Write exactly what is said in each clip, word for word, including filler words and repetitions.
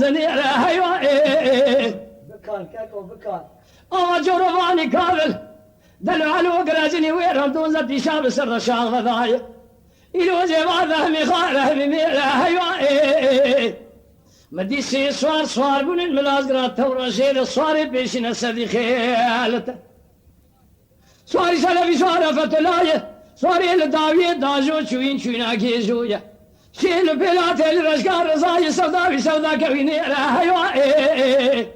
Nêre heywa ê. Bikan, keko, bikan. Awa corovanî kavil. Del alo giracini wê randon ze pîşa bi ser de şax vedaye. Îro cê va rehmî xwe rehmî nêre heywa ê. Mi dî sê swar swar bûnin, mi lazgira tewra jê de swarê pêşîne sedî xêlite. Swarî selefî swara Fetullah ye. Swarê li dawiyê dajo çûyîn çûyîna gêjo ye. Şê li pêla têlî reşka Rizayê sewda wî sewda kewî nêre heywa ê.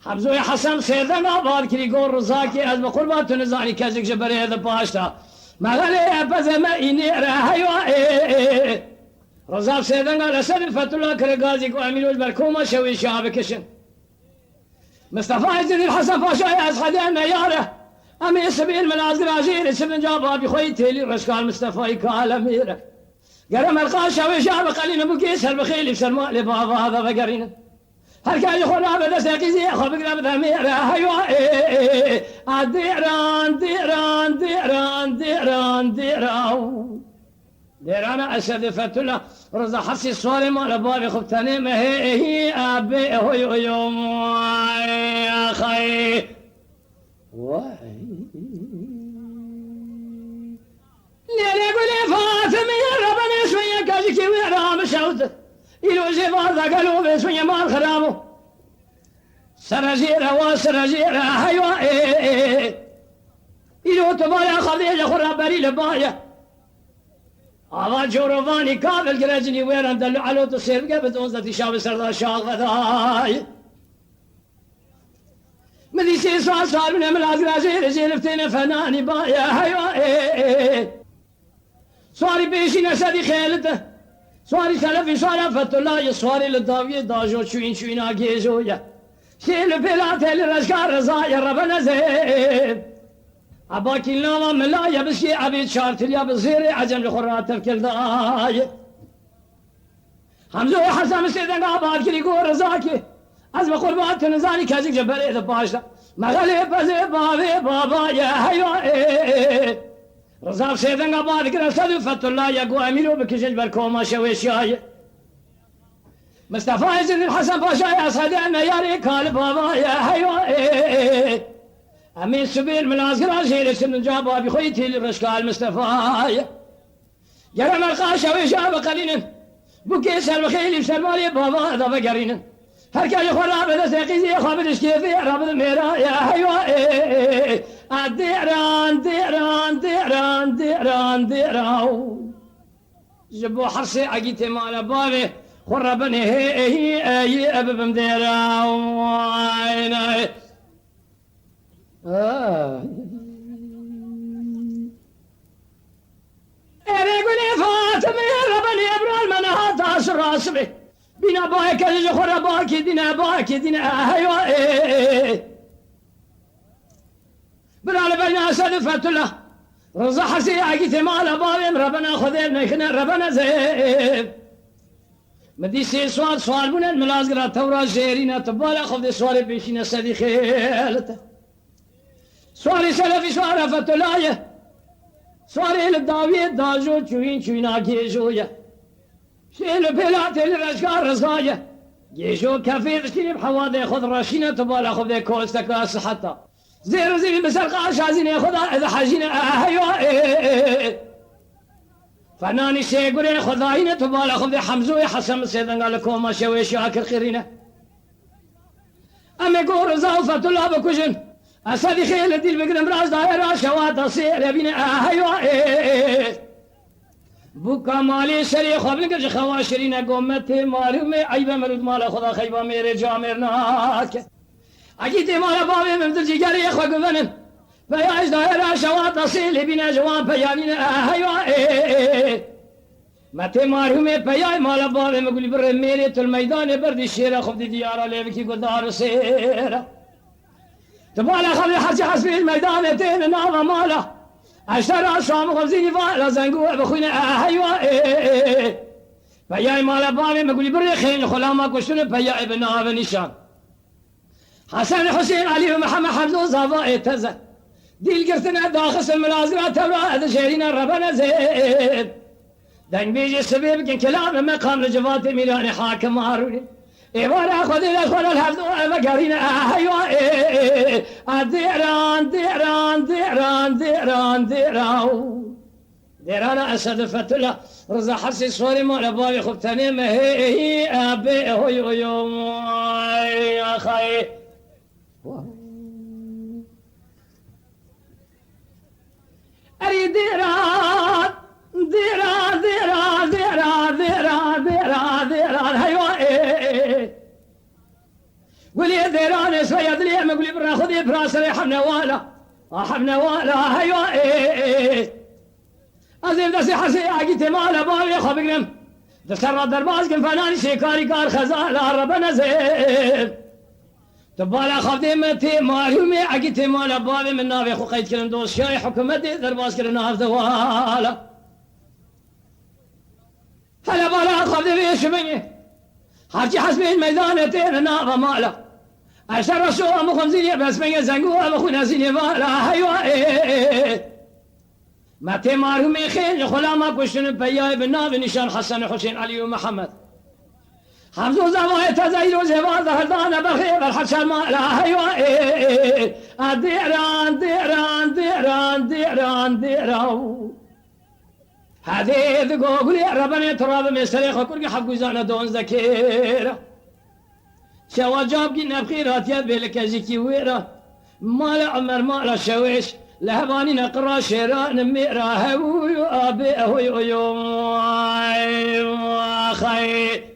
Hemzoyê Hesen sêrdenga bad kirî got Rizakê ez bi qurba tu nizanî kesik ji berê de paşta. Mexelê epeze me înê re heywa ê. Riza sêrdenga li ser Fetullah kire gazî ku emîroş ber koma şewê şiya bikişin. Mistefa Îzîdîn Hesen Paşayê ez hedê me yare. Em ê sibên min azgira jêrê sibin ca babî xwe yî têlî reşkal Mistefayî kale mêre. Gere merqa şewê şiya biqelîne bûkê ser bi xêlî ser malê bava da vegerînin. Her kayê xwe nabe destê qîzê xwe bigire bide mêre heywa ê. A dêran, dêran, dêran, dêran, dêran. Dêrana Esedê Fetullah, Riza Hesî swarê mala bavê xwe tenê me hê hî a bê hoy hoy o may axay. Vay. Lêlê gulê Fatimê rebenê şoye kajikê wê ra bişewt. Îro jê va da gelo vê şoye mal xirabo. Sere jê re wa sere jê re heywa ê. Îro tu bala xwe vê ji xwe ra berî li baye. Ava corovanî kabil girecinî wêran delû elo tu sêr bike bi donze tîşa bi serda şax vedayê. Min dî sê swar swar bûne, min azira jêrê jêriftêne fenanî baye heywa ê. Swarî pêşîne sedî xêlite. Swarî selefî swara Fetullah ye, swarî li dawiyê dajo çûyîn çûyîna gêjo ye. Şê li pêla têlî reşka Riza ye rebene zê. Eba kîlnava mila ye bişkê ebê çartiliya bi zêrê ecem ji xwe ratev kirdaye. Hemzo û Hesen sêdenga bad kirî got Rizakê. Ez bi qurban tu nizanî kesik ji berê de paşda. Mexelê pezê bavê baba ye heywa ê. Riza sêdenga bad kire sed û Fetullah ye got emîro bikişin ji ber koma şewê şiyaye. Mistefa Îzîdîn Hesen Paşa ye ez hedê me yarê kal baba ye heywa ê. Em ê sibên milazgira jêrê sibin ca babî xwe yî têlî reşkal Mistefa ye. Gere merqa şewê şiya biqelînin. Bûkê ser bi xêlî ser malê bava da vegerînin. Her kayê xwe rabe destê qîzê xwe bidişkê vê rabidin mêra ya heywa ê. A dêran, dêran, dêran, dêran, dêran. Ji bo hersê egîtê mala bavê xwe rebinê hê ê hî ê yî ê bibim dêra. Ay, nay. Êrê gulê Fatimê rebenê ebral me neha taş rast be. Bîna bayeke ji xwe re bakê dîne, bakê dîne, heywa ê. Bira li beyna Esed û Fetullah. Riza Hesê egîtê mala bavê min rebena Xwedê nexine rebene zê. Mi dî sê swar swar bûnen, mi lazgira tewra jêrîne, tu bala xwe dê swarê pêşîne sedî xêlite. Swarê selefî swara Fetullah ye. Swarê li dawiyê dajo çûyîn çûyîna gêjo ye. Şê li pêla têlî reşka Riza ye. Gêjo kefê dişînî bi hewadê xwe direşîne, tu bala xwe dê kosteka siheta. Zêr û zîvî bi ser qaşa zînê xwe da, ez hejîne, e, heywa, ê, ê, ê. Fenanî sê gurê xwe dayîne, tu bala xwe vê Hemzoyê Hesen bi sêdenga li koma şewê şiya kir xirîne. Em ê ku Riza û Fetullah bikujin. Esedî xêl li dîl bigirin, biraz daye ra şewata sê re bîne, e, heywa, ê, ê, ê. Bûka malê serê xwe bingir ji xewa şirîne, go me tê marûmê eybe mirûd mala xwe da xeyba mêrê camêr nake. Egîtê mala bavê min di cîgerê xwe guvenin. Peya ji daye ra şewata sê lê bîne ji wan peyanîne, e, heywa, ê, ê, ê. Me tê marhûmê peyayê mala bavê min gulî birê mêrê tu li meydanê berdî şêra xwe dî diyara lêvikî gudar û sêra. Tu bala xwe dê herçî hespê li meydanê têne nava mala. Eştera şam xwe zînî vala zengû e bixwîne, e, heywa, ê, ê, ê. Peyayê mala bavê min gulî birê xênî xulama kuştine peyayê bi nave nîşan. Hesen, Husên, Elî û Mihemed Hemzo zava ê teze. Dîl girtine daxistin milazira tewra edi jêrîne rebene zêr. Dengbêjê sibê bikin kilamê meqam li civatê Mîranê Hakim Harûnê. Êvara Xwedê de xwe re li hevdû vegerîne, heywa ê, a dêran, dêran, dêran, dêran, dêran, dêran. Dêrana Esed Fetullah, Riza Hesê Sorê mala bavê xwe bi tenê me hê, hê, a bê, hoy, hoy, hoy, axayê. Erî dêran, dêran, dêran, heywa ê. Gulê dêranê soya dilê me gulê bira xwedê bira serê hemnewala. A hemnewala heywa ê. Ez ê destê Hesê Agîtê mala bavê xwe bigrim. Di ser re derbas kim fenanî şêkarî kar xezala rebe nezê. Tu bala xwedê me tê marûmê Agîtê mala bavê min navê xwe qeyd kirin dosyayê hikûmetê derbas kirin nav de wala. Hele bala xwedê vê şibinê. Herçî hesbên meydanê têne nava mala. Eşe reşo em xwemzînê besmengê zengû em xwînezînê vala heywa ê. Me tê marhûmê xêr ji xulama kuştin û peyayê bi navê nîşan Hesen û Husên Elî û Mihemed. Hemzo zavayê teze îro zêva zeherdane berxê berheçer mala heywa ê. A dêran, dêran, dêran, dêran, dêran. Hedê di gogulê rebenê tu rabimê serê xwe kurgê hevguzane donze kêra. Şewa cabkî nebxî ratiye bê li kejikî wêra. Mala Emer mala şewêş li hevanîne qira şêra nimêra hewû abê ehoy oyo. Xey.